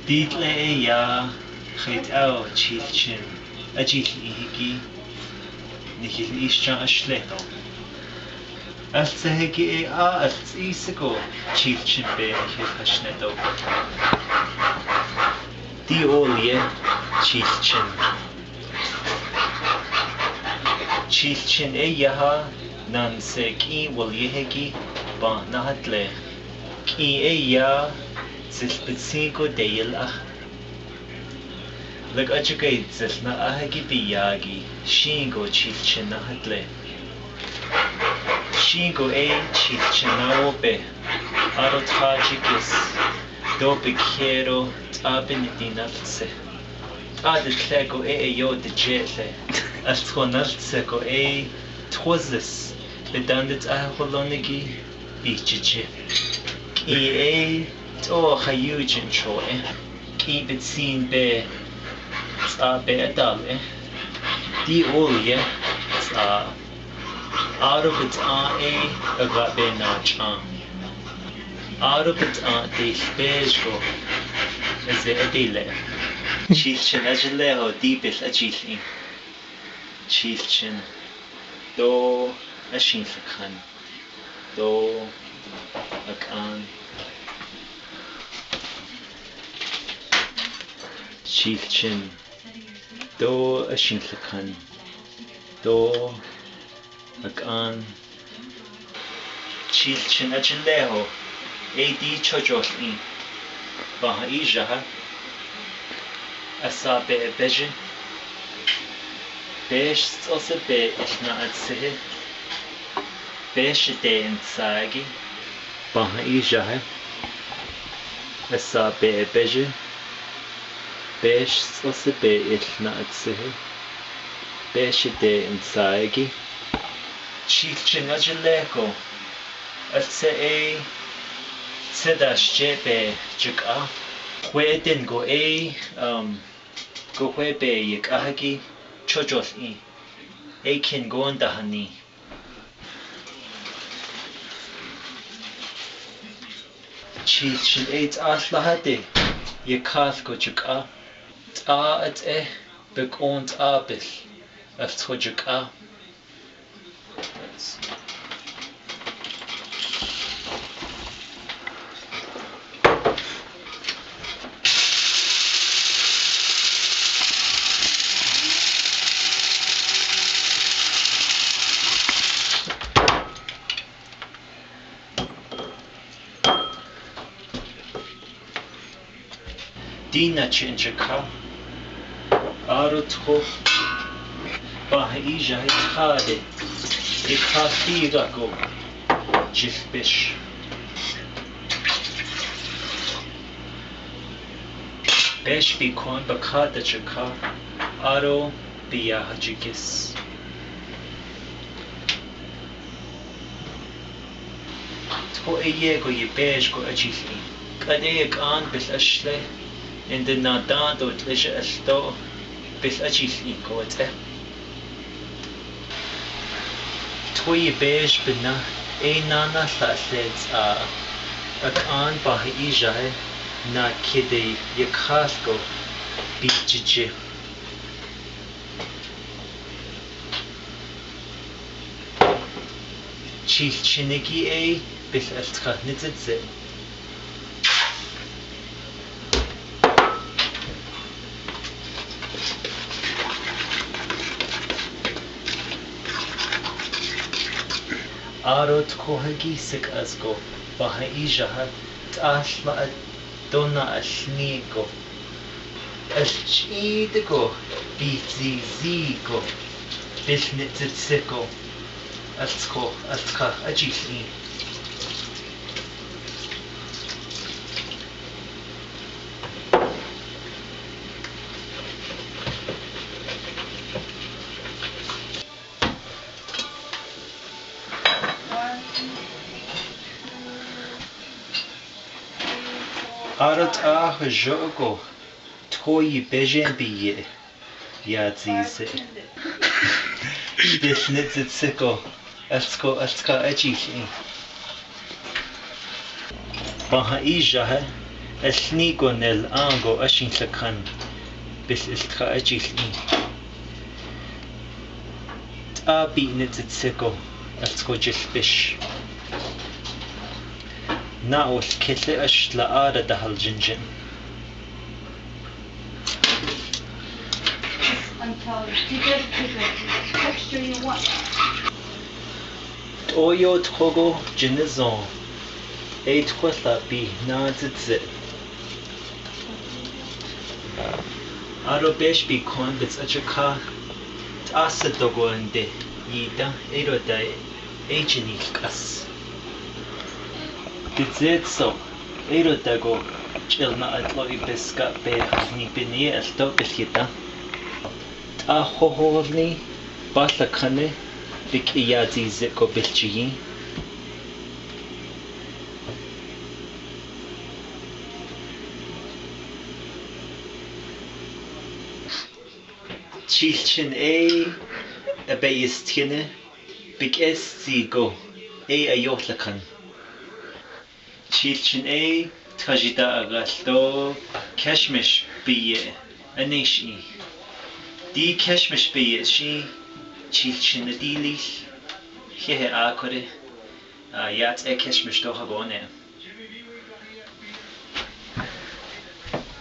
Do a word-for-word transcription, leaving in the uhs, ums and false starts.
Dit le e ya, khait au chilchin, ajil i hiki, nikil i shang ashle to. Al se hiki e a, al i se ko chilchin pe nikil hashne to. Di ol ye chilchin. Chilchin e ya ha, nan se ki wal ye hiki, ba na hat le. Ki e ya, zil pitsi ko deyil ah. Lak aja kai zil na ah ki pi ya ki, shin ko chilchin na hat le. Shin ko e chilchin na wo pe. Aro ta ji kis. Do pe kero, ta pe ni di na se. A de tle ko e e yo de je le. As ko na se ko e twazes. Pe dan de ta ko lo ni ki. Pi chi chi. Ki e to ha yu chin cho e. Ki pe tsin pe. Sa pe a dal e. Di ol ye. Sa. Aro pe ta e. A ga pe na cha. Aro pe ta di pe ko. Eze a di le. Chilchin ajil le ho di pe ajil i. Chilchin. Do a shin sa khan. Do, ak an. Chilchin. Do, a shin sa khan. Do, ak an. Chilchin ajil le ho. A di cho cho i. Ba ha i ja ha. Asa pe e pe ji. Pe so se pe il na at se he. Pe shi te in sa gi. Ba ha i ja he. Asa pe e pe ji. Pe so se pe il na at se he. Pe shi te in sa gi. Chilchin ajil le ko. At se e. Se da shi pe ji ka. Hwe den ko e. Um, Ko hwe pe ye ka ha ki cho cho i. E kin gon da ha ni. Chilchin e ta la ha te. Ye ka ko ji ka. Ta at e pe kon ta pe. At ko ji ka. Di na chin chakha. Aro tho. Ba ha i ja ha i kha de. I kha ti ga ko. Jil pesh. Pesh pi kon ba kha da chakha. Aro pi ya ha jikis. Tho e ye ko ye pesh ko ajil i. Ka de ye kan bel ashle. Ende na da do tle she al to bel ajil i ko te. Tho ye pesh bena e na na hla hle ta. Ak an ba ha i ja he na kide ye khas ko pi chi chi. Chilchin e ki e, bel al tkha ni zet zet. Aro tko ha ki sik as ko, ba ha i ja ha, ta hla at Dona al ni ko. Al chi de ko. Bi zi zi ko. Bil ni zi zi ko. Al ko, al ka, a chi ni. Arot ah joko. Tho yi pejen bi ye. Ya zi se. Bil ni zi se ko. Al ko, al ka a chi ni. Ba ha i ja he. Elni ko nel a ko ashin sakhan. Bil iltkha ajil i. Ta bi ne tsitseko. Eltsko jil bish. Na ul kele ash la ara dahal jinjin. Until you get it to the texture you want. Oyo tkogo jinizo. Ei tko la bi na tsitse. Aro bish bi kon bits achakha. Tasa dogo ande. Yita ero dai. Ei jini kas. Tsitse so. Ero dago. Chil na atlo i biska pe ni pini atlo biskita. Ta hohol ni, ba la khane, bik iya zi ze ko bilchi. Chilchin ei, abe is tiene, bik es zi ko, ei ayo la khan. Chilchin ei, thajida agal to, kashmish biye, anishi. Di kashmish biye shi, chilchin adili, hehe akore, a yat e kashmish to habone.